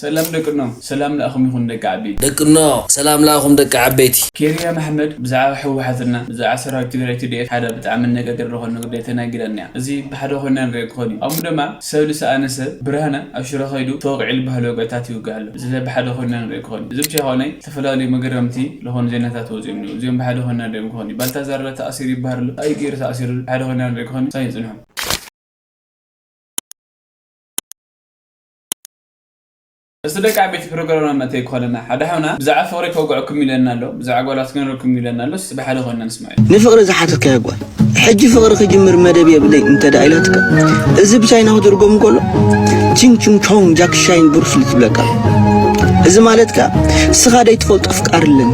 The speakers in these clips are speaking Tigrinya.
ሰላም ደቅኖ፣ ሰላም ለኣኹም ይኹን ደቂ ዓበይቲ። ደቅኖ፣ ሰላም ለኣኹም ደቂ ዓበይቲ። ኬርያ መሓመድ ብዛዕባ ህወሓትና ብዛዕባ ሰራዊት ትግራይ ቲ ዲ ኤፍ ሓደ ብጣዕሚ ኣነጋገር ዝኾነ ጉዳይ ተናጊረና እያ። እዚ ብሓደ ኮይና ንሪኦ ክኾን እዩ። ኣብኡ ድማ ሰብ ዝሰኣነ ሰብ ብርሃነ ኣብ ሽረ ከይዱ ተወቂዑ ዝበሃል ወግዕታት ይውጋእ ኣሎ። እዚ ብሓደ ኮይና ንሪኦ ክኾን እዩ። እዚ ብቻ ይኾነ ዝተፈላለዩ መገረምቲ ዝኾኑ ዜናታት ወፂኦም እዮም። እዚኦም ብሓደ ኮይና ንሪኦም ክኾን እዩ። ባልታዛር ተኣሲሩ ይበሃል ኣሎ። ኣይ ገይሩ ተኣሲሩ ብሓደ ኮይና ንሪኦ ክኾን እዩ። ሳይ ይፅንሑ። እስቲ ደቂ ዓበይቲ ፕሮግራምና መእተይ ክኾነና ሓደ ሓውና ብዛዕባ ፍቕሪ ከውግዐኩም ኢለና ኣሎ፣ ብዛዕባ ጓላት ክነረኩም ኢለና ኣሎ። እስቲ ብሓደ ኮይና ንስማዕ። ንፍቕሪ ዝሓተትካያ ጓል፣ ሕጂ ፍቕሪ ክጅምር መደብ የብለይ እንተ ደኣ ኢላትካ፣ እዚ ብቻይና ክትርጎም ከሎ ቺንግ ቹንግ ቾንግ ጃክ ሻይን ብሩስሊ ትብለካ። እዚ ማለት ከኣ ስኻ ደይ ትፈልጦ ኣፍቃሪ ኣለኒ።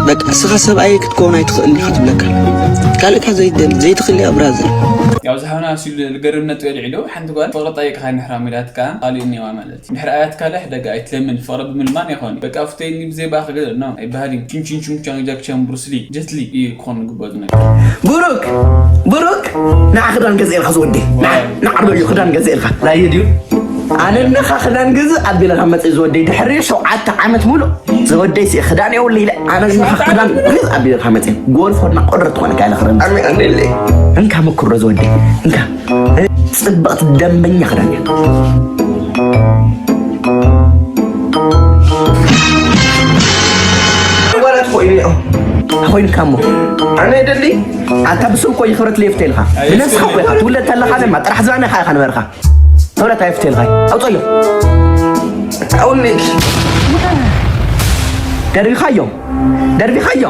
በቃ ስኻ ሰብኣየ ክትከውን ኣይትኽእልን ኢኻ ትብለካ። ካልእካ ዘይደሊ ዘይትኽእል እያ ብራዘር። ያው ዝሃና ሲሉ ልገርም ነጥብ የልዒሉ ሓንቲ ጓል ፍቕሪ ጠይቅኻ ንሕራም ኢላትካ ካልእ እኒዋ ማለት ድሕሪ ኣያትካ ለሕ ደጋ ኣይትለምን ፍቕሪ ብምልማን ይኾን በቃ ፍተይኒ ብዘይ በኣ ክገለ ኖ ኣይበሃልን ቺንቺን ቹንቻን ጃክቻን ብሩስሊ ጀትሊ እዩ ክኾን ግበቱ ነገር። ብሩክ ብሩክ ንዓ ክዳን ገዝእ ኢልካ ዝወደይ ንዓ ንዓ ዶ እዩ ክዳን ገዝእ ኢልካ ናየ ድዩ ኣነ ነኻ ክዳን ግዝእ ኣቢለ ካብ መፅእ ዝወደይ ድሕሪ ሸውዓተ ዓመት ሙሉእ ዝወደይ ሲ ክዳን የውል ኢለ ኣነ ነኻ ክዳን ግዝእ ኣቢለ ካብ መፅእ ጎልፎ እና ቆድረት ትኾነ ካይለ ክረን እንካ ምክሮ ዝወደይ እንካ ፅብቕቲ ደንበኛ ክዳን እያ ጓላት ኮይኑ ኮይንካ እሞ ኣነ ደሊ ኣታ ብስብ እኮ ይኽብረት ለየፍተ ኢልካ ብነስኻ እኮ ኢኻ ትውለድ ተለኻ ድማ ጥራሕ ዝባና ኢኻ ኢኻ ነበርካ ክብረት ኣይፍተ ኢልካ ኣውፀዮ ኣውኒ ደርቢኻዮ ደርቢኻዮ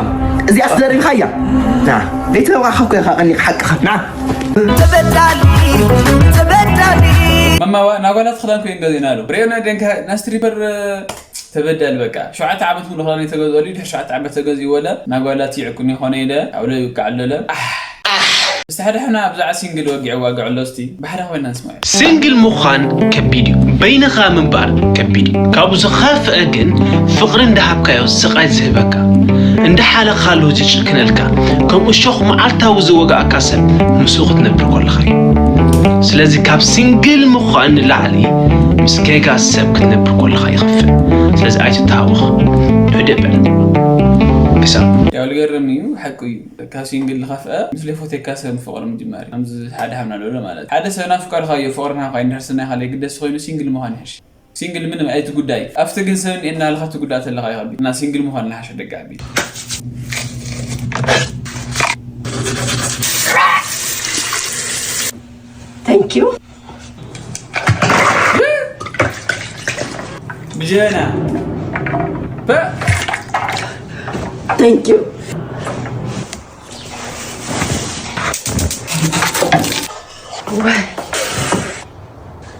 እዚኣስ ደርቢኻያ ና ዘይተዋኻኮ ኢኻ ቀኒኻ ሓቅኻ ና ተበዳሊ ተበዳሊ ማማዋ ናጓላት ክዳን ኮይን ገዚእና ኣሎ ሪኦና ደንካ ናስትሪፐር ተበዳሊ በቃ ሸውዓተ ዓመት ሙሉ ክዳን የተገዝኦሉ ድሕሪ ሸውዓተ ዓመት ተገዚእዎ ለ ናጓላት ይዕቁን ይኾነ ኢለ ኣብ ለዩ ይውቃዕ ኣለለ እስቲ ሓደ ሕና ኣብዛዓ ሲንግል ወጊዐ ዋግዐ ኣሎ እስቲ ብሓደ ኮይና ንስማዕ ሲንግል ምዃን ከቢድ እዩ። በይንኻ ምንባር ከቢድ እዩ። ካብኡ ዝኸፍአ ግን ፍቕሪ እንዳሃብካዮ ስቓይ ዝህበካ፣ እንዳሓለኻሉ ዝጭክነልካ፣ ከም እሾኽ መዓልታዊ ዝወግኣካ ሰብ ምስኡ ክትነብር ከለኻ እዩ። ስለዚ ካብ ሲንግል ምዃን ንላዕሊ ምስ ጌጋ ሰብ ክትነብር ከለኻ ይኸፍእ። ስለዚ ኣይትተሃወኽ። ህድእ በል። ክሳብ። ያው ልገርም እዩ፣ ሓቁ እዩ። ካብ ሲንግል ዝኸፍአ ምስ ለይፎቴካ ሰብ ፍቕሪ ምጅማር እዩ። ከምዚ ሓደ ሓምና ልብሎ ማለት እዩ። ሓደ ሰብ ናፍቀርካዮ ፍቕሪ ናብካ ይንድሕር ስናይ ካልእ ግደስ ኮይኑ ሲንግል ምዃን ይሕሽ። ሲንግል ምንም ኣይትጉዳይ። ኣብቲ ግን ሰብ እኒኤና ኢልካ ትጉዳእ ተለኻ ይኸብድ። እና ሲንግል ምዃን ልሓሸ ደቂ ዓቢ። Thank you. ብጀና Thank you.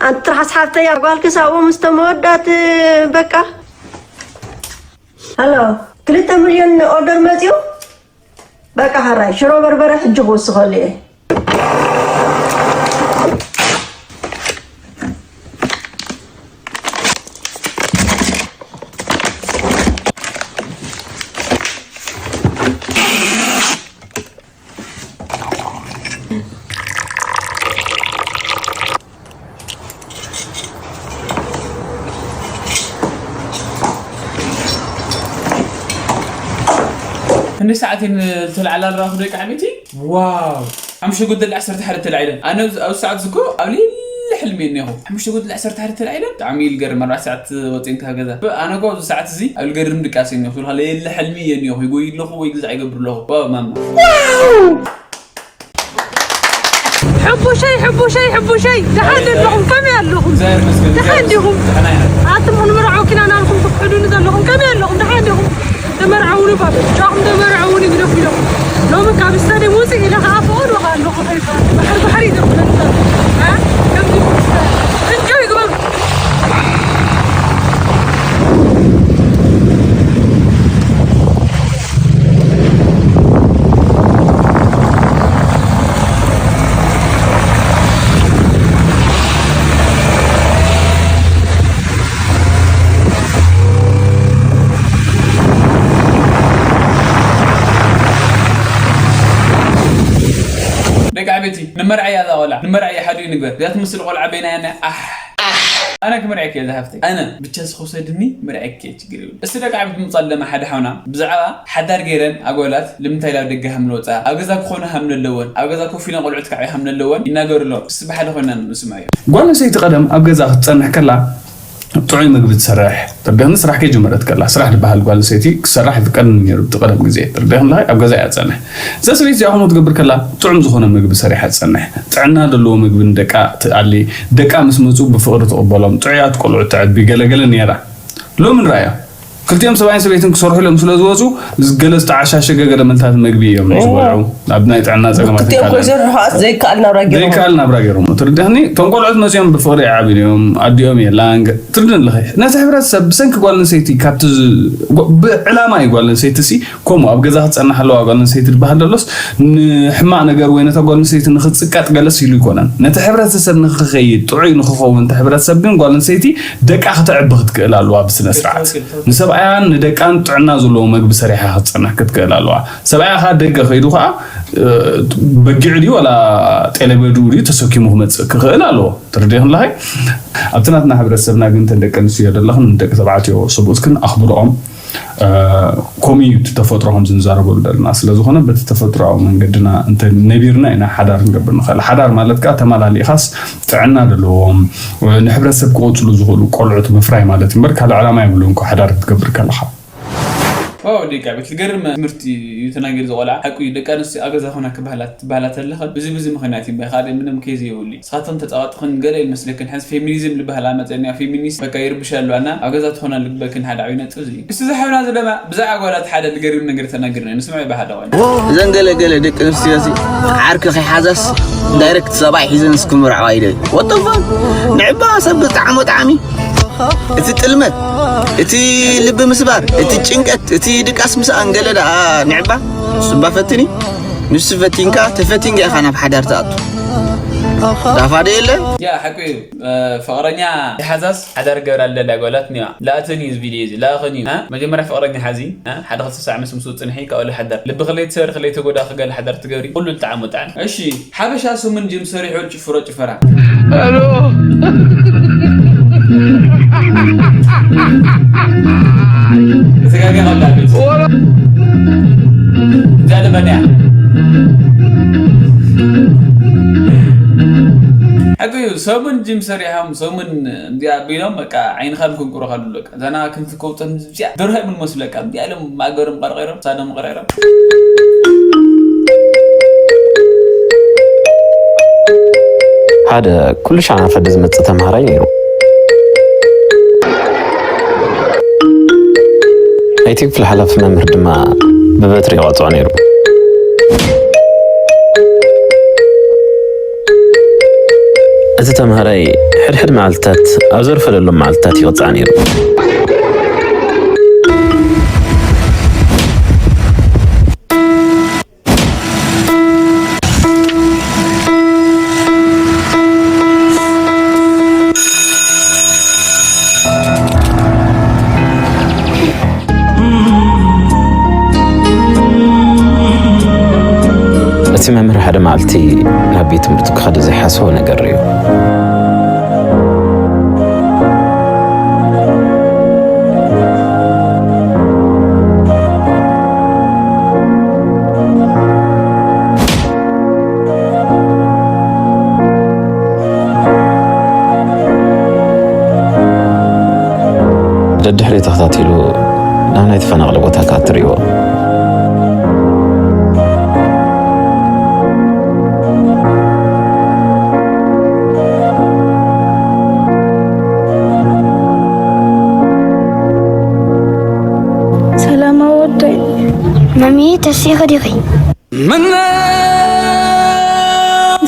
ኣንቲ ትርሓስ ሓፍተይ ኣጓልክስ ኣብኡ ምስ ተመወዳት በቃ ሃሎ ክልተ ሚልዮን ኦርደር መፅኡ በቃ ሓራይ ሽሮ በርበረ ሕጂ ክውስኸሉ እየ ክንደይ ሰዓት እየን ዝተላዕላ ኣለዋ ደቂ ዓበይቲ ዋው ሓሙሽተ ጉደል ዓሰርተ ሓደ ተላዒለን ኣነ ኣብዚ ሰዓት ዝኮ ኣብ ሌለ ሕልሚ እኒኹ ሓሙሽተ ጉደል ዓሰርተ ሓደ ተላዒለን ብጣዕሚ እዩ ዝገርም ኣርባዕተ ሰዓት ወፂን ካብ ገዛ ኣነ ኮ ኣብዚ ሰዓት እዚ ኣብ ዝገርም ድቃስ እኒኹ ትብልካ ሌለ ሕልሚ እየ እኒኹ ይጎይ ኣለኹ ወይ ግዛዕ ይገብር ኣለኹ ዋው ማማ ሕቡሸይ ሕቡሸይ ሕቡሸይ ደሓን ኣለኹም ከመይ ኣለኹም ደሓን ዲኹም ኣቱም ንመርዓው ኪና ናልኩም ትክሕዱኒ ዘለኹም ከመይ ኣለኹም ደሓን ዲኹም ተመርዓውኒ ባብ ጫኹም ተመርዓውኒ ግደፉ ኢሎም ሎሚ ካብ ስታድየም ውፅእ ኢለ ከዓ ፍቐዱ ኣለኹ ባሕሪ ባሕሪ ኢለ ክመልሰ ከምዚ እንጆይ ግበሩ ደቂ ዓበይቲ ንመርዓ እያ እዛ ቆልዓ ንመርዓ እያ ሓዱ ይንግበር እዛ ትምስል ቆልዓ በይና እያ ኣሕ ኣሕ ኣነ ክምርዐኪ እየ ዝሃፍተይ። ኣነ ብቻ ስኸውሰድኒ ምርዐኪ እየ፣ ችግር የብሉ። እስቲ ደቂ ዓብት ምጻል ደማ ሓደ ሓውና ብዛዕባ ሓዳር ገይረን ኣጓላት ልምንታይ ላብ ደገ ሃም ልወፃ፣ ኣብ ገዛ ክኾኑ ሃም ለለወን፣ ኣብ ገዛ ኮፍ ኢለን ቆልዑት ከዓ ሃም ለለወን ይናገሩ ኣለዉ። እስቲ ብሓደ ኮይና ንስማዮ። ጓል ኣንስተይቲ ቀደም ኣብ ገዛ ክትጸንሕ ከላ ጥዑይ ምግቢ ትሰርሕ፣ ተርደህኒ ስራሕ ከይጀመረት ከላ። ስራሕ ዝበሃል ጓል ኣንስተይቲ ክሰራሕ ይፍቀድ ነይሩ ብቲ ቀደም ግዜ። ተርደህኒ ኣብ ገዛ እያ ትጸንሕ። እዛ ሰበይቲ እዚኣ ከምኡ ትገብር ከላ ጥዑም ዝኾነ ምግቢ ሰሪሓ ትጸንሕ። ጥዕና ዘለዎ ምግቢ ንደቃ ትኣሊ። ደቃ ምስ መጹ ብፍቕሪ ትቕበሎም። ጥዑያት ቆልዑ ተዕቢ ገለገለ ነይራ። ሎሚ ንራእያ። ክልቲኦም ሰብኣይን ሰበይትን ክሰርሑ ኢሎም ስለ ዝወጹ፣ ገለ ዝተዓሻሸገ ገለ መልታት መግቢ እዮም ዝበልዑ። ኣብ ናይ ጥዕና ጸገማት ብክልቲኦም ይካላል። ከይሰርሑ ከኣ ዘይከኣል ናብራ ገይሮም። ዘይከኣል ናብራ ገይሮም። ትርድእኒ? እቶም ቆልዑት መጺኦም ብፍቕሪ ይዓብዩን እዮም። ኣዲኦም የላን። ገ-፣ ትርድእኒ ኣለኺ? ነቲ ሕብረተሰብ ብሰንኪ ጓል ኣንስተይቲ ካብቲ ዝ-፣ ጓ-፣ ብዕላማ እዩ ጓል ኣንስተይቲ ሲ ከምኡ ኣብ ገዛ ክትጸንሕ ኣለዋ ጓል ኣንስተይቲ ዝበሃል ዘሎስ፣ ንሕማቕ ነገር ወይ ነታ ጓል ኣንስተይቲ ንኽትጽቀጥ ገለስ ኢሉ ኣይኮነን። ነቲ ሕብረተሰብ ንኽኸይድ፣ ጥዑይ ንኽኸውን፣ እቲ ሕብረተሰብ ግን ጓል ኣንስተይቲ ደቃ ክተዕቢ ክትክእል ኣለዋ ብስነ ስርዓት። ትኽክል፣ ትኽክል። ንሰብኣያን ንደቃን ጥዕና ዘለዎ መግቢ ሰሪሓ ክትጸንሕ ክትክእል ኣለዋ። ሰብኣያ ኸኣ ደገ ከይዱ ኸኣ፣ እ፣ በጊዕ ድዩ ዋላ ጤለበዱ ድዩ ተሰኪሙ ክመጽእ ክኽእል ኣለዎ። ትርድእኒ ኣለኺ? ኣብቲ ናትና ሕብረተሰብና ግን እተን ደቂ ኣንስትዮ ዘለኽን ንደቂ ተባዕትዮ ሰብኡትክን ኣኽብርኦም። እ፣ ከምኡ እዩ እቲ ተፈጥሮ ከምዚ ንዛረበሉ ዘለና። ስለ ዝኾነ በቲ ተፈጥሮኣዊ መንገድና እንተ ነቢርና ኢና ሓዳር ክንገብር ንኽእል። ሓዳር ማለት ከኣ ተመላሊእኻስ ጥዕና ዘለዎም፣ እ፣ ንሕብረተሰብ ክቕጽሉ ዝኽእሉ ቆልዑት ምፍራይ ማለት እዩ እምበር ካልእ ዕላማ የብሉን እኮ ሓዳር ክትገብር ከለኻ። ዋው፣ ደቂ ዓበይቲ፣ ዝገርም ትምህርቲ እዩ ተናጊሩ እዚ ቆልዓ። ሓቁ እዩ፣ ደቂ ኣንስትዮ ኣብ ገዛ ኮና ክበሃላ ትበሃላ ተለኻ ብዚ ብዚ ምኽንያት እዩ እምበር ካልእ ምንም ኬዝ የብሉ። ንስኻትክን ተጻዋጥኽን ገለ ይመስለክን፣ ሕዚ ፌሚኒዝም ዝበሃል ኣመጸንያ ፌሚኒስት በቃ ይርብሽ ኣሎ ኣና ኣብ ገዛ ትኾና ልግበክን ሓደ ዓብዪ ነጥብ እዚ እዩ። እስቲ ዝሓብና ዘለና ብዛዕባ ጓላት ሓደ ዝገርም ነገር ተናግርና ንስምዐ ብሓደ ቆልዓ። እዘን ገለ ገለ ደቂ ኣንስትዮ እዚ ዓርኪ ከይሓዛስ ዳይሬክት ሰብኣይ ሒዘን እስክምርዓዋ ይደል። What the fuck? ንዕባ ሰብ ብጣዕሚ ጣዕሚ እቲ ጥልመት፣ እቲ ልቢ ምስባር፣ እቲ ጭንቀት፣ እቲ ድቃስ ምስኣን ገለ ደኣ ንዕባ ንሱባ ፈትኒ። ንሱ ፈቲንካ ተፈቲንካ ኢኻ ናብ ሓዳር ትኣቱ። ዳፋ ዶ የለ? ያ፣ ሓቁ እዩ። እ፣ ፍቕረኛ ይሓዛስ ሓዳር ገብራ ለላ ጓላት እኒዋ። ለኣትን እዩ እዚ ቪድዮ እዚ፣ ለኣኽን እዩ። እ? መጀመርያ ፍቕረኛ ሓዚ፣ እ? ሓደ ክልተ ሳዕ ምስ ምስኡ ጽንሒ፣ ካብኡ ለሓዳር። ልቢ ክለይ ትሰብሪ፣ ክለይ ተጎዳ፣ ክገለ ሓዳር ትገብሪ። ኩሉ ልጣዕሙ ጣዕሚ። እሺ፣ ሓበሻ ሰሙን ጅም ሰሪሑ ጭፍሮ ጭፈራ። ሄሎ። ተጋገ ቀላል ቤት። ወረ። እዛ ደበንያ። ሓቂ እዩ፣ ሰሙን ጅም ሰሪሖም፣ ሰሙን እንዲያ ኣቢሎም፣ በቃ ዓይንኻ ምክንቁሮ ካሉ፣ በቃ እዛና ክንፊ ከውጠን ዝብዚያ ደርሆ ምን መስለካ፣ እንዲያ ኢሎም ማገሮም ቀርቂሮም፣ ሳዶም ቀርቂሮም። ሓደ ኩሉ ሻዕ ናብ ፈደ ዝመጽእ ተምሃራይ ነይሩ። ናይቲ ክፍሊ ሓላፊ መምህር ድማ ብበትሪ ይቐጽዖ ነይሩ። እቲ ተምሃራይ ሕድሕድ መዓልትታት ኣብ ዘርፈለሎም መዓልትታት ይቕጻዕ ነይሩ። እቲ መምህር ሓደ መዓልቲ ናብ ቤት ትምህርቲ ክኸደ ዘይሓሰቦ ነገር ርእዩ። ደድሕሪ ተኸታቲሉ ናብ ናይ ተፈናቕለ ቦታ ክኣቱ ርእይዎ። ሰላም ወደይ። ማሚ፣ ተሲእኺ ዲኺ?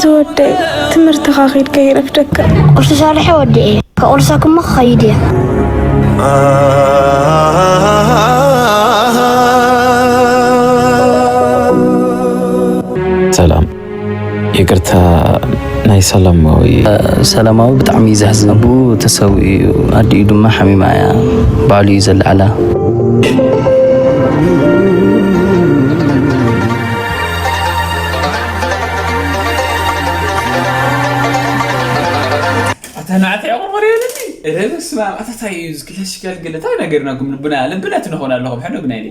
ዝወደይ፣ ትምህርትኻ ኺድ ከይረፍደካ። ቁርሲ ሰሪሐ ወዲኤ፣ ከቁርሰኩም ክኸይድ እየ። ሰላም። ይቅርታ፣ ናይ ሰላማዊ። ሰላማዊ ብጣዕሚ እዩ ዘሕዝን። ኣቦኡ ተሰዊኡ እዩ፣ ኣዲኡ ድማ ሓሚማ እያ። ባዕሉ እዩ ዘለዓላ። ኣታ ንዓተይ ዕቑር ወረ የለኒ። ኧረ በስመ ኣብ፣ ኣታ ታይ እዩ እዚ ክላሲካል ገለ ታይ ነገርናኩም? ልብና፣ ልብና ትነኾን ኣለኹም፣ ሕነ ግና ኢለ።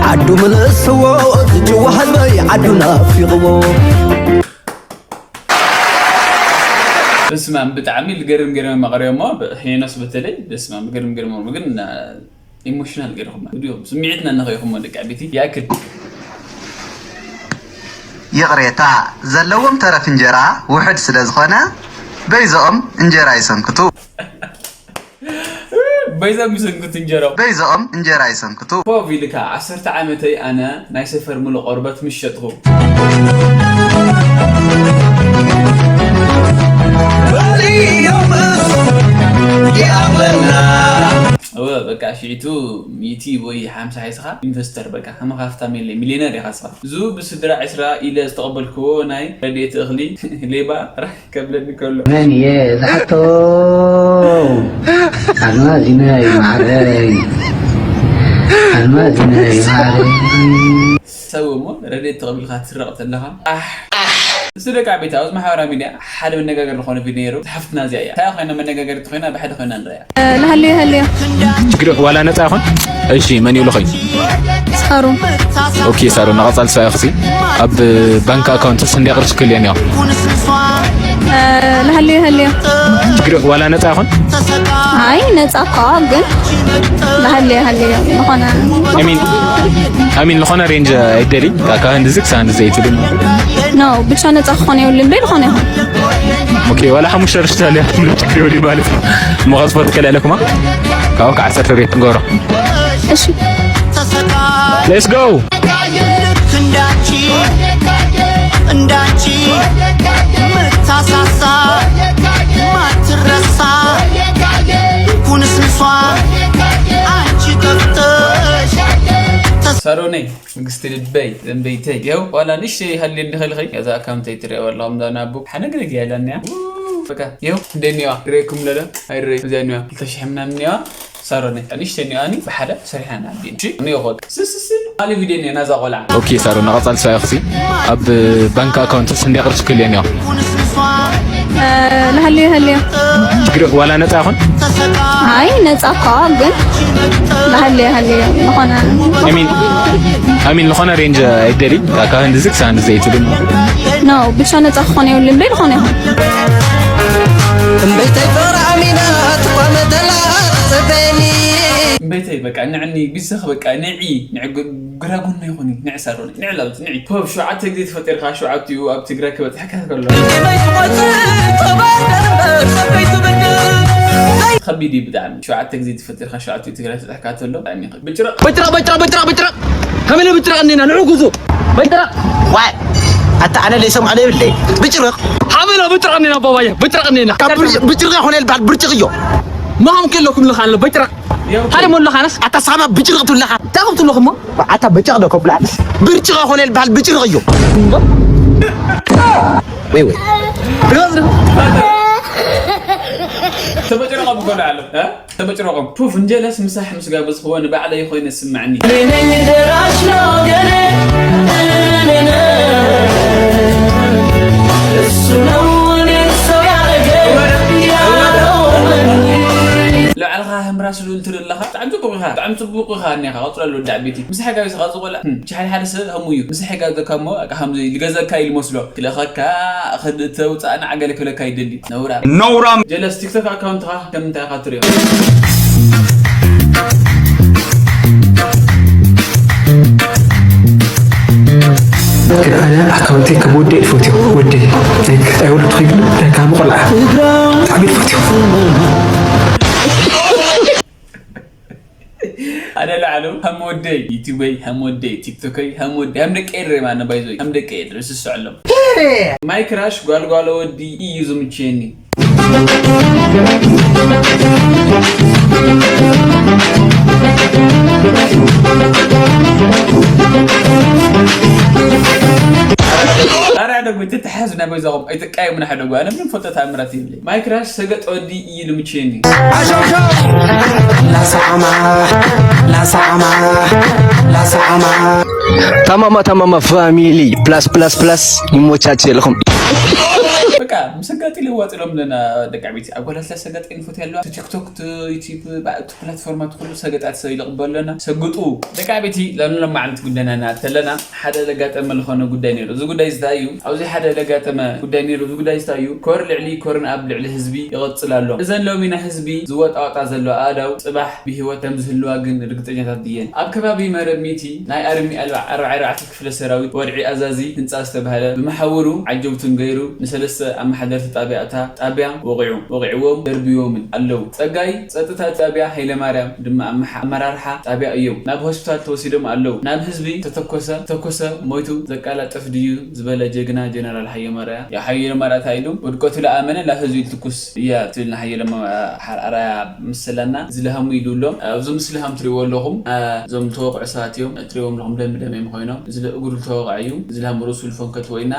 ዓዱ ምልእስዎ፣ ዝጭዋ ህዝበይ ዓዱ ናፊቕዎ። በስመ ኣብ፣ ብጣዕሚ ልገርም ገርም መቕረቢ እሞ፣ ብ-፣ ሄኖስ በተለይ፣ በስመ ኣብ፣ ገርም ገርም እሞ፣ ግን፣ እ፣ ኢሞሽናል ገርኹማ። ቪድዮ ስምዒትና ነኸይኹሞ ደቂ ዓበይቲ። ይኣክል። ይቕሬታ፣ ዘለዎም ተረፍ እንጀራ ውሑድ ስለ ዝኾነ፣ በይዞኦም እንጀራ ይሰንክቱ። በይዞም ይሰንክቱ እንጀራ። በይዞኦም እንጀራ ይሰንክቱ። ኮፍ ኢልካ፣ ዓሰርተ ዓመተይ ኣነ ናይ ሰፈር ምሉእ ቆርበት ምስ ሸጥኹ። እወ፣ በቃ ሽዒቱ ሚእቲ ወይ ሓምሳ ሒዝኻ ኢንቨስተር፣ በቃ ከማኻ ሃፍታም የለ፣ ሚልዮነር ኢኻ ንስኻ። እዙ ብስድራ ዕስራ ኢለ ዝተቐበልክዎ ናይ ረድኤት እኽሊ ሌባ ራህ ከብለኒ ከሎ። መን እየ ዝሓቶ? ኣልማዝ እዩ ናይ ማዕረይ። ኣልማዝ እዩ ናይ ማዕረይ። ሰብ እሞ ረድኤት ተቐቢልካ ትስረቕ ተለኻ። ኣሕ! ኣሕ! እሱ ደቂ ዓበይቲ፣ ኣብዚ ማሕበራዊ ሚድያ ሓደ መነጋገሪ ዝኾነ ቪድዮ ነይሩ። ሓፍትና እዚኣ እያ። እንታይ ኮይና መነጋገሪት ኮይና፣ ብሓደ ኮይና ንረያ። እ፣ ለሃልዮ፣ ሃልዮ። ችግር ዋላ ነፃ ይኹን? እሺ፣ መን ይብሉ ኾይኑ? ሳሮን። ኦኬ፣ ሳሮን፣ ንቐፃል ስራይ ክሲ ኣብ ባንክ ኣካውንትስ እንዲያ ቅርሺ ክልየን እዮም? እ፣ ለሃልዮ፣ ሃልዮ። ችግር ዋላ ነፃ ይኹን? ኣይ፣ ነፃ እኳ፣ ግን ለሃልዮ፣ ሃልዮ። ዝኾነ ኣሚን፣ ኣሚን፣ ዝኾነ ሬንጅ ኣይደሊ፣ ካብ ህንድዚ ክሳብ ህንድዚ ኣይትብል። ኖ፣ ብቻ ነፃ ክኾን የብሉን፣ በይ ዝኾነ ይኹን። ኦኬ፣ ዋላ ሓሙሽተ ርሽታ ሊያ ትብል ችግር የብሉን ማለት ነው። መቐዝፎ ትከል ያለኩማ፣ ካብ ከዓሰርተ ቤት ንገብሮ። እሺ። Let's go። ልክ እንዳንቺ፣ እንዳንቺ ምታሳሳ፣ ማትረሳ፣ ኩንስንሷ፣ አንቺ ከፍተሽ ተስ- ሳሮነይ፣ ንግስቲ ልበይ፣ ዘንበይተይ። ይኸው ዋላ ንእሽተይ ሃልየ እንዲኸልኸይ፣ እዛ ኣካውንተይ ትሪኦ ኣለኹም፣ እዛ ናቡ ሓነግነግ እያ ኢላኒ እያ። በቃ፣ ይኸው እንደኒዋ፣ ርኤኩም ለለ፣ ኣይርእ፣ እዚኣ እኒዋ፣ ክልተ ሽሕ ምናምን እኒዋ። ሳሮን፣ ንእሽተይ እኒኣኒ ብሓደ ሰሪሓና ኣቢን። እሺ፣ እኒኦ ኾል። ስስስ፣ ካሊ ቪድዮ እኒኦ ናዛ ቆልዓ። ኦኬ፣ ሳሮን፣ ንቐጻል ሳይ ክሲ ኣብ ባንክ ኣካውንትስ እንደ ቅርሺ ክልየን እዮም። እ፣ ለሃልዮ፣ ሃልዮ። ችግር ዋላ ነጻ ይኹን? ኣይ፣ ነጻ እኳ፣ ግን ለሃልዮ፣ ሃልዮ፣ ዝኾነ ኣሚን፣ ኣሚን፣ ዝኾነ ሬንጅ ኣይደሊ፣ ካብ ህንድዚ ክሳብ ህንድዚ ኣይትብል። ኖ፣ ብቻ ነጻ ክኾን የብሉን፣ በይ ዝኾነ ይኹን። እምበይተይ ፍቕሪ ኣሚና ትቋመተላ ትጸበየኒ። እምበይተይ በቃ ንዕኒ ግዘኽ በቃ ንዒ፣ ንዒ ግ-፣ ግራ ጎና ይኹኒ፣ ንዒ ሳሮኒ፣ ንዒ ላውቲ፣ ንዒ። ፖፕ ሸውዓተ ግዜ ተፈጢርካ ሸውዓቲኡ ኣብ ትግራይ ክበጽሐካ ከሎ። ከቢድ እዩ ብጣዕሚ። ሸውዓተ ግዜ ተፈጢርካ ሸውዓቲኡ ትግራይ ትበጽሐካ ተሎ ብጣዕሚ ይኸብድ። ብጭረቕ። በጭረቕ፣ በጭረቕ፣ በጭረቕ፣ በጭረቕ። ከመለ ብጭረቕ እኔና ንዑ ጉዞ። በጭረቕ። ዋይ። ኣታ ኣነ ለይሰምዖ ለይብለይ። ብጭረቕ። ሓበላ ብጭረቕ እኔና ባባየ፣ ብጭረቕ እኔና። ካብ ብጭ-፣ ብጭረቕ ይኾነ ልበሃል ብርጭቕ እዮ። ማም ከለኩም ለኻለ በጭረቕ። ሓደ ሞሎ ኻነስ። ኣታ ሳባ ብጭረቕ ትብለኻ። ታኹም ትብለኹም እሞ። ኣታ በጭረቕ ዶ ከብላ። ብርጭቕ ይኾነ ልበሃል ብጭረቕ እዮ። ወይ ወይ። ተበጭረቕ ብጎዳ ኣሎ፣ እ? ተበጭረቖም። ፑፍ፣ እንጀለስ ምሳሕ ምስ ጋበዝኽዎ ንባዕለይ ኮይነ ዝስምዐኒ። እኔ ነኝ ደራሽ ለወገኔ፣ እኔ ነኝ። እሱ ነው እኔን ሰው ያረገኝ፣ ያረገኝ። ልዕልኻ ህምራ ኣስሉል ትርኢ ኣለኻ። ብጣዕሚ ጽቡቕ ኢኻ፣ ብጣዕሚ ጽቡቕ ኢኻ እኒኻ። ቀጽለሉ ወዲ ዓበይቲ። ምስ ሓጋዚ ኸዓ ዝቖልዓ፣ ህም፣ ቻ ሓደ ሓደ ሰብ ሃሙ እዩ። ምስ ሓጋዚ ከሞ፣ በቃ፣ ሃምዚ ልገዘካ ኢሉ መስሎ። ክልእኸካ፣ ኸድ ተውጻእና ዓገለ ክብለካ ይደሊ። ነውራ። ነውራም። ጀለስ ቲክቶክ ኣካውንትኻ ከም እንታይ ኢኻ ትሪኦ? ኣነ ኣካውንተይ ከም ወደይ ዝፈትዮ፣ ወደይ። ላይክ፣ ኣይወለድኩ ይብል፣ ላይክ፣ ሃሙ ቆልዓ። ብጣዕሚ ዝፈትዮ። ኣነ ላዕሉ ሃም ወደይ ዩቲዩበይ፣ ሃም ወደይ ቲክቶከይ፣ ሃም ወደይ፣ ሃም ደቂ ኤድረ ማነ ባይዞይ፣ ሃም ደቂ ኤድረ ስስዐሎም። ማይክ ራሽ ጓልጓሎ ወዲ እዩ ዝምችየኒ። ኣረ ደጉ ተተሓዙ ናይ በዛኹም ኣይትቃየሙና። ሓደ ጓ ኣነ ምንም ፈልጦ ተኣምራት የብለይ። ማይክ ራሽ ሰገጥ ወዲ እዩ ልምችየኒ። ላሳዓማ ላሳዓማ ላሳዓማ ታማማ ታማማ ፋሚሊ ፕላስ ፕላስ ፕላስ ይሞቻችልኩም። በቃ ምሰጋጢ ልዋጥ ኢሎም ለና ደቂ ቤት ኣጓላትላ ሰጋጢ ንፎት ያለዋ ቲክቶክ ዩቲዩብ ፕላትፎርማት ኩሉ ሰገጣት ሰብ ይልቕበለና ሰግጡ። ደቂ ቤቲ ለምለም ማዕንቲ ጉደናና ተለና ሓደ ለጋጠመ ዝኾነ ጉዳይ ነይሩ። እዚ ጉዳይ ዝታይ እዩ? ኣብዚ ሓደ ለጋጠመ ጉዳይ ነይሩ። እዚ ጉዳይ ዝታይ እዩ? ኮር ልዕሊ ኮርን ኣብ ልዕሊ ህዝቢ ይቐጽል ኣሎ። እዘን ሎሚና ህዝቢ ዝወጣወጣ ዘሎ ኣእዳው ጽባሕ ብህይወት ከም ዝህልዋ ግን ርግጸኛታት ድየን? ኣብ ከባቢ መረብ ሚቲ ናይ ኣርሚ ኣርባዕተ ክፍለ ሰራዊት ወድዒ ኣዛዚ ህንጻ ዝተባህለ ብመሓውሩ ዓጀውትን ገይሩ ንሰለስተ ኣመሓደርቲ ጣብያ እታ ጣብያ ወቒዑ ወቒዕዎም ደርብዎምን ኣለዉ። ጸጋይ ጸጥታ ጣብያ ሃይለማርያም ድማ ኣመሓ-፣ ኣመራርሓ ጣብያ እዮም። ናብ ሆስፒታል ተወሲዶም ኣለዉ። ናብ ህዝቢ ተተኮሰ፣ ተኮሰ፣ ሞይቱ ዘቃላጥፍ ድዩ ዝበለ ጀግና ጀነራል ሃየማርያ፣ ያ ሃየማርያ እንታይ ኢሉ? ውድቀቱ ለኣመነ ላ ህዝቢ ትኩስ እያ ትብል ንሃየለ ኣርኣያ ምስላና። እዚ ለሃሙ ኢሉ ኣሎ። ኣብዚ ምስሊ ሃም ትሪእዎ ኣለኹም። እዞም ተወቕዑ ሰባት እዮም። ትሪእዎም ኣለኹም ደም ደም እዮም ኮይኖም። እዚ ለእግሩ ተወቕዐ እዩ። እዚ ለሃም ርእሱ ልፎንከት ወይና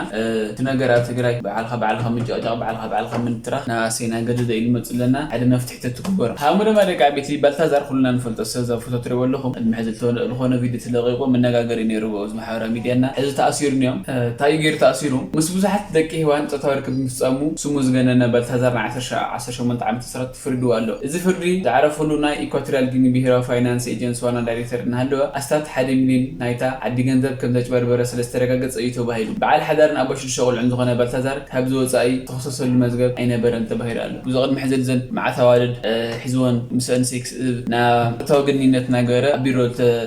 እቲ ነገር ኣብ ትግራይ ባዕልኻ ባዕልኻ ምንጫጫቕ፣ ባዕልኻ ባዕልኻ ምንትራኽ ናባሰይ ናገደደ ኢሉ መፅለና። ሓደ መፍትሒ ተትግበሮ። ሃሙ ድማ ደቂ ዓበይቲ ባልታዛር ኩልና ንፈልጦ ሰብ ዘፍቶ ትሪእዎ ኣለኹም። ቅድሚ ሕዚ ልተወ-፣ ዝኾነ ቪድዮ ተለቂቑ መነጋገሪ ነይሩ ኣብዚ ማሕበራዊ ሚድያና። ሕዚ ተኣሲሩ እኒኦም። እ፣ እንታይ እዩ ገይሩ ተኣሲሩ? ምስ ብዙሓት ደቂ ሄዋን ጾታዊ ርክብ ምፍጻሙ ስሙ ዝገነነ ባልታዛር ናይ ዓሰርተ ሸሞንተ ዓመት እስራት ተፈሪድዎ ኣሎ። እዚ ፍርዲ ዝዓረፈሉ ናይ ኢኳቶሪያል ጊኒ ብሄራዊ ፋይናንስ ኤጀንሲ ዋና ዳይሬክተር እናሃለወ ኣስታት ሓደ ሚልዮን ናይታ ዓዲ ገንዘብ ከም ዘጭበርበረ ስለ ዝተረጋገጸ እዩ ተባሂሉ። በዓል ሓዳርን ኣቦ ሽዱሽተ ቆልዑን ዝኾነ ባልታዛር ካብዚ ወጻኢ ተኸሰሰሉ መዝገብ ኣይነበረን ተባሂሉ ኣሎ። ብዙ ቅድሚ ሕዚ ዘን መዓት ኣዋልድ፣ እ፣ ሒዝወን ምስአን ሴክስ፣ እ፣ ናብ ጾታዊ ግንኙነት እናገበረ ኣብ ቢሮ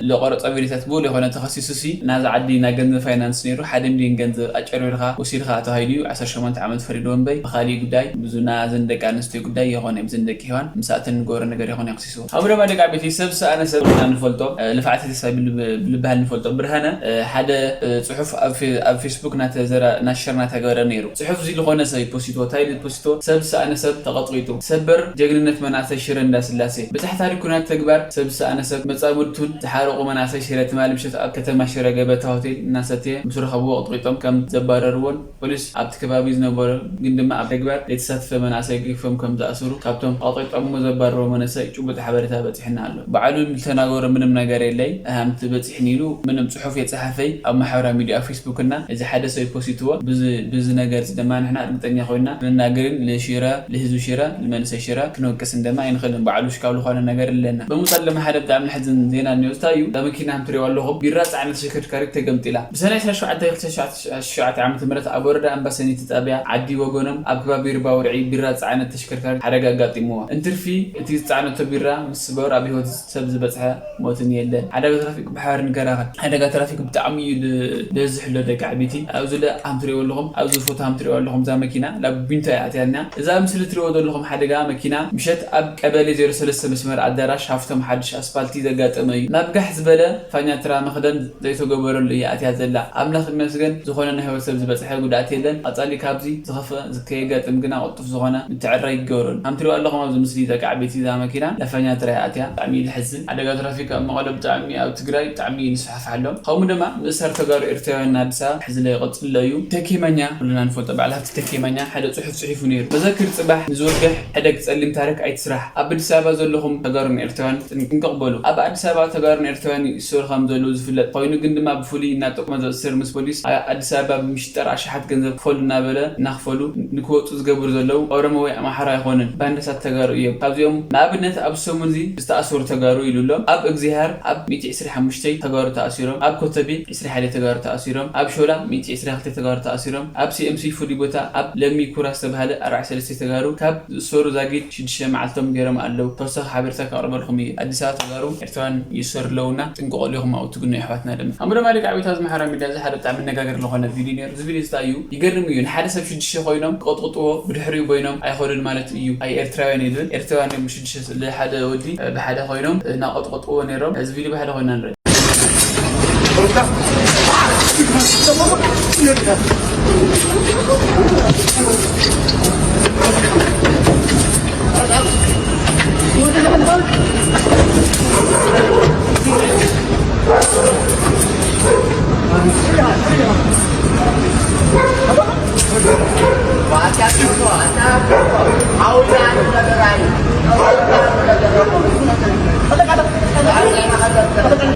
ለቆረጾ ቪድዮታት ብውል የኾነ ተኸሲሱ ሲ ናዛ ዓዲ ናይ ገንዘብ ፋይናንስ ነይሩ ሓደ ሚልዮን ገንዘብ ኣጨርቢርካ ወሲድካ ተባሂሉ እዩ ዓሰርተ ሸሞንተ ዓመት ፈሪድዎ እምበይ ብኻሊእ ጉዳይ ብዙ ናዘን ደቂ ኣንስትዮ ጉዳይ የኾነ ብዘን ደቂ ሄዋን ምስኣተን ንገብሮ ነገር የኾነ ይኽሲስዎ። ኣብ ደማ ደቂ ዓበይቲ ሰብ ዝሰኣነ ሰብ ኢና ንፈልጦ፣ እ፣ ልፍዓት ተስፋይ ብል-፣ ብልበሃል ንፈልጦ። ብርሃነ፣ እ፣ ሓደ፣ እ፣ ጽሑፍ ኣብ ፌ-፣ ኣብ ፌስቡክ እናተዘራ-፣ እናሸር እናተገበረ ነይሩ። ጽሑፍ እዚ ዝኾነ ሰብ ይፖስቶ፣ እንታይ ኢሉ ፖስቶ? ሰብ ዝሰኣነ ሰብ ተቐጥቂጡ። ሰበር ጀግንነት መናእሰይ ሽረ እንዳስላሴ። ብጻሕ ታሪክ ኩናት ተግባር ሰብ ዝሰኣነ ሰብ መጻምድቱን ዝሓረቑ መናእሰይ ሽረ ትማሊ ምሸት ኣብ ከተማ ሽረ ገበታ ሆቴል እናሰተየ ምስ ረኸብዎ ኣቕጥቂጦም ከም ዘባረርዎን ፖሊስ ኣብቲ ከባቢ ዝነበረ ግን ድማ ኣብ ተግባር ዘይተሳተፈ መናእሰይ ገፊፎም ከም ዝኣሰሩ ካብቶም ኣቕጢጦምዎ ዘባረርዎ መናእሰይ ጭቡጥ ሓበሬታ በጺሕና ኣሎ። ባዕሉ ዝተናገሮ ምንም ነገር የለይ፣ ሃምቲ በጺሕኒ ኢሉ ምንም ጽሑፍ የጸሓፈይ ኣብ ማሕበራዊ ሚድያ ፌስቡክ እና እዚ ሓደ ሰብ ፖስት ይትዎ። ብዚ፣ ብዚ ነገር እዚ ድማ ንሕና እርግጠኛ ኮይና ክንናገርን ንሽረ፣ ንህዝቢ ሽረ፣ ንመንእሰይ ሽረ ክንወቅስን ድማ ኣይንኽእልን። ባዕሉ ሽካብ ዝኾነ ነገር ኣለና። ብምቕጻል ድማ ሓደ ብጣዕሚ ንሕዝን ዜና እኒኦ። እንታይ እዩ? እዛ መኪና ከም ትሪእዋ ኣለኹም ቢራ ጸዓነት ተሽከርካሪት ተገምጢላ። ብሰነ ዕስራን ሸውዓተን ክልተ ሺሕ ዓሰርተ ሸውዓተ ዓመተ ምህረት ኣብ ወረዳ ኣምባሰኒቲ ጣብያ ዓዲ ወገኖም ኣብ ከባቢ ርባ ወርዒ ቢራ ዝጸዓነት ተሽከርካሪት ሓደጋ ኣጋጢምዋ። እንትርፊ እቲ ዝጸዓነቶ ቢራ ምስ ስበሩ ኣብ ህይወት ሰብ ዝበጽሐ ሞትን የለን። ሓደጋ ትራፊክ ብሓባር ንከላኸል። ሓደጋ ትራፊክ ብጣዕሚ እዩ ል-፣ ለዝሕ ኣሎ ደቂ ዓበይቲ። ኣብዚ ለ ሃም ትሪእዎ ኣለኹም፣ ኣብዚ ፎቶ ሃም ትሪእዎ ኣለኹም እዛ መኪና ናብ ቢንቶ እያ ኣትያና። እዛ ኣብ ምስሊ ትሪእዎ ዘለኹም ሓደጋ መኪና ምሸት ኣብ ቀበሌ ዜሮ ሰለስተ መስመር ኣዳራሽ ሃፍቶም ሓድሽ ኣስፋልቲ ዘጋጠመ እዩ። ናብ ጋሕ ዝበለ ፋኛትራ መኽደን ዘይተገበረሉ እያ ኣትያ ዘላ። ኣምላኽ ይመስገን፣ ዝኾነ ናይ ህይወት ሰብ ዝበጽሐ ጉድኣት የለን። ቀጻሊ ካብዚ ዝኸፍአ ከየጋጥም ግና ቅልጡፍ ዝኾነ ምትዕርራይ ይገበረሉ። ከም ትሪእዋ ኣለኹም ኣብዚ ምስሊ ደቂ ዓበይቲ እዛ መኪና ላፋኛትራ እያ ኣትያ። ብጣዕሚ እዩ ዘሕዝን። ሓደጋ ትራፊክ ኣብ መቐለ ብጣዕሚ ኣብ ትግራይ ብጣዕሚ ይንስፋሕፋሕ ኣሎ። ከምኡ ድማ ምእሳር ተጋሩ ኤርትራውያን ኣዲስ ኣበባ ሕዚ ላይ ይቕጽል ኣሎ እዩ። ተኪ ማኛ ኩልና ንፈልጦ በዓል ሃብቲ ተኪ የማኛ ሓደ ጽሑፍ ጽሒፉ ነይሩ። መዘክር ጽባሕ ንዝወግሕ ሕደግ ጸሊም ታሪክ ኣይትስራሕ። ኣብ ኣዲስ ኣበባ ዘለኹም ተጋሩን ኤርትራውያን ጥንቅቕ በሉ። ኣብ ኣዲስ ኣበባ ተጋሩን ኤርትራውያን ይእሰሩ ከም ዘለዉ ዝፍለጥ ኮይኑ ግን ድማ ብፍሉይ እናጠቆመ ዘእስር ምስ ፖሊስ ኣብ ኣዲስ ኣበባ ብምሽጠር ኣሽሓት ገንዘብ ክፈሉ እናበለ እናኽፈሉ ንክወፁ ዝገብሩ ዘለዉ ኦሮሞ ወይ ኣምሓራ ኣይኾኑን፣ ባንዳታት ተጋሩ እዮም። ካብዚኦም ንኣብነት ኣብ ሰሙን እዚ ዝተኣሰሩ ተጋሩ ኢሉ ኣሎ። ኣብ እግዚኣብሔር ኣብ ሚእቲ ዕስራ ሓሙሽተ ተጋሩ ተኣሲሮም፣ ኣብ ኮተቤ ዕስራ ሓደ ተጋሩ ተኣሲሮም፣ ኣብ ሾላ ሚእቲ ዕስራ ክልተ ተጋሩ ተኣሲሮም፣ ኣብ ሲኤምሲ ፍሉይ ቦታ ኣብ ለሚ ኩራ ዝተባህለ ኣርባዕተ ሰለስተ ተጋሩ ካብ ዝእሰሩ ዛጊድ ሽዱሽተ መዓልቶም ገይሮም ኣለዉ። ተወሳኺ ሓበሬታ ከቕርበልኩም እየ። ኣዲስ ኣበባ ተጋሩ ኤርትራውያን ይእሰሩ ኣለዉና ጥንቀቑ ኢኹም ኣብኡ ትግኑ ኣሕዋትና ድማ። ኣሞ ድማ ደቂ ዓበይቲ ኣብዚ ማሕበራዊ ሚድያ እዚ ሓደ ብጣዕሚ መነጋገሪ ዝኾነ ቪድዮ ነይሩ። እዚ ቪድዮ እዚ እንታይ እዩ? ይገርም እዩ። ንሓደ ሰብ ሽዱሽተ ኮይኖም ክቕጥቕጥዎ ብድሕሪኡ በይኖም ኣይኸዱን ማለት እዩ። ኣይ ኤርትራውያን ይብል። ኤርትራውያን እዮም ሽዱሽተ ንሓደ ወዲ ብሓደ ኮይኖም እናቐጥቕጥዎ ነይሮም። እዚ ቪድዮ ብሓደ ኮይና ንርኢ።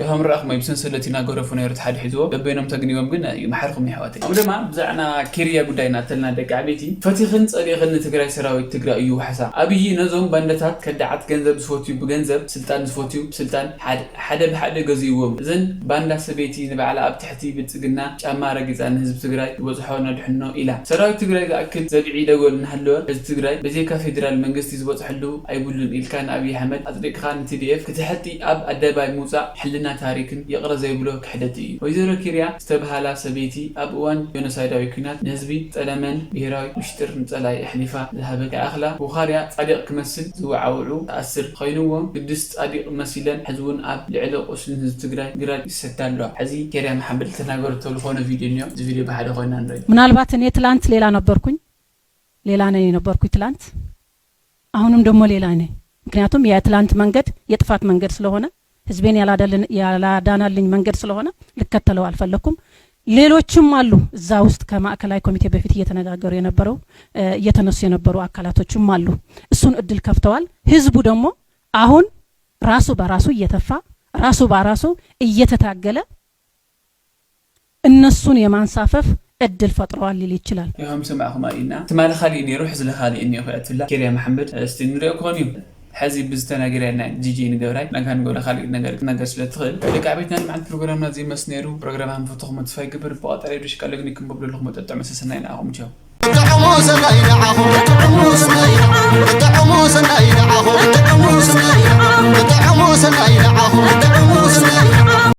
ከም ረኣኹም ብሰንሰለት ይናገረፉ ነይሩ ተሓድሒዝዎ በበይኖም ተግኒዎም ግን ይመሓርኹም የሕዋተይ። ኣብ ድማ ብዛዕና ኬርያ ጉዳይ እናተልና ደቂ ዓበይቲ ፈቲኽን ጸሊኽን ንትግራይ ሰራዊት ትግራይ እዩ ዋሕሳ። ኣብይ ነዞም ባንዳታት ከዳዓት ገንዘብ ዝፈትዩ ብገንዘብ፣ ስልጣን ዝፈትዩ ብስልጣን ሓደ ሓደ ብሓደ ገዚእዎም። እዘን ባንዳ ሰበይቲ ንባዕላ ኣብ ትሕቲ ብልጽግና ጫማ ረጊጻ ንህዝቢ ትግራይ ዝበጽሖ ነድሕኖ ኢላ። ሰራዊት ትግራይ ዝኣክል ዘብዒ ደጎል እናሃለወ ህዝቢ ትግራይ ብዘይካ ፌዴራል መንግስቲ ዝበጽሐሉ ኣይብሉን ኢልካ ንኣብይ ኣሕመድ ኣጽዲቕካ ንቲዲኤፍ ክትሕጢ ኣብ ኣደባይ ምውጻእ ሕልና ታሪክን ይቕረ ዘይብሎ ክሕደት እዩ። ወይዘሮ ኪርያ ዝተብሃላ ሰበይቲ ኣብ እዋን ጆኖሳይዳዊ ኲናት ንህዝቢ ጸለመን ብሄራዊ ምሽጥር ንጸላይ ኣሕሊፋ ዝሃበት ይኣኽላ። ቡኻርያ ጻዲቕ ክመስል ዝወዓውዑ ተኣስር ኸይንዎም ግድስ ጻዲቕ መሲለን ሕዚ እውን ኣብ ልዕሊ ቁስልን ህዝቢ ትግራይ ግራጅ ይሰዳ ኣለዋ። ሕዚ ኬርያ መሓመድ ልተናገረቶ ዝኾነ ቪድዮ እኒኦ። እዚ ቪድዮ ብሓደ ኮይና ንርኢ። ምናልባት እኔ ትላንት ሌላ ነበርኩኝ፣ ሌላ ነኝ የነበርኩኝ ትላንት፣ አሁንም ደግሞ ሌላ ነኝ። ምክንያቱም የትላንት መንገድ የጥፋት መንገድ ስለሆነ ህዝቤን ያላዳልን- ያላዳናልኝ መንገድ ስለሆነ ልከተለው አልፈለኩም። ሌሎችም አሉ እዛ ውስጥ ከማዕከላዊ ኮሚቴ በፊት እየተነጋገሩ የነበረው እ፣ እየተነሱ የነበሩ አካላቶችም አሉ። እሱን እድል ከፍተዋል። ህዝቡ ደግሞ አሁን ራሱ በራሱ እየተፋ ራሱ በራሱ እየተታገለ እነሱን የማንሳፈፍ እድል ፈጥረዋል ሊል ይችላል። ይኸም ሰማዕኹም ኢና። ትማሊ ካሊእ ነይሩ፣ ሕዚ ለካሊእ እኒኦ ክእትብላ ኬርያ መሓመድ እስቲ ንሪኦ ክኾን እዩ። ሕዚ ብዝተናገርያ ናይ ጂጂ ንገብራይ ናካ ንገብረ ካሊእ ነገር ክትነገር ስለ ትኽእል። ደቂ ዓበይትና ንመዓልቲ ፕሮግራምና እዚ መስ ነይሩ። ፕሮግራም ሃምፈትኹም ተስፋ ይግብር። ብቐጠር ሬድዮ ሽቃሎ ግን ይክንበብ ዘለኹም መጠጥዕ መሰሰና ኢና ኣኹም ቻው። ጥዑሙ ሰናይ ንዓኹም፣ ጥዑሙ ሰናይ ንዓኹም፣ ጥዑሙ ሰናይ ንዓኹም፣ ጥዑሙ ሰናይ ንዓኹም፣ ጥዑሙ ሰናይ ንዓኹም፣ ጥዑሙ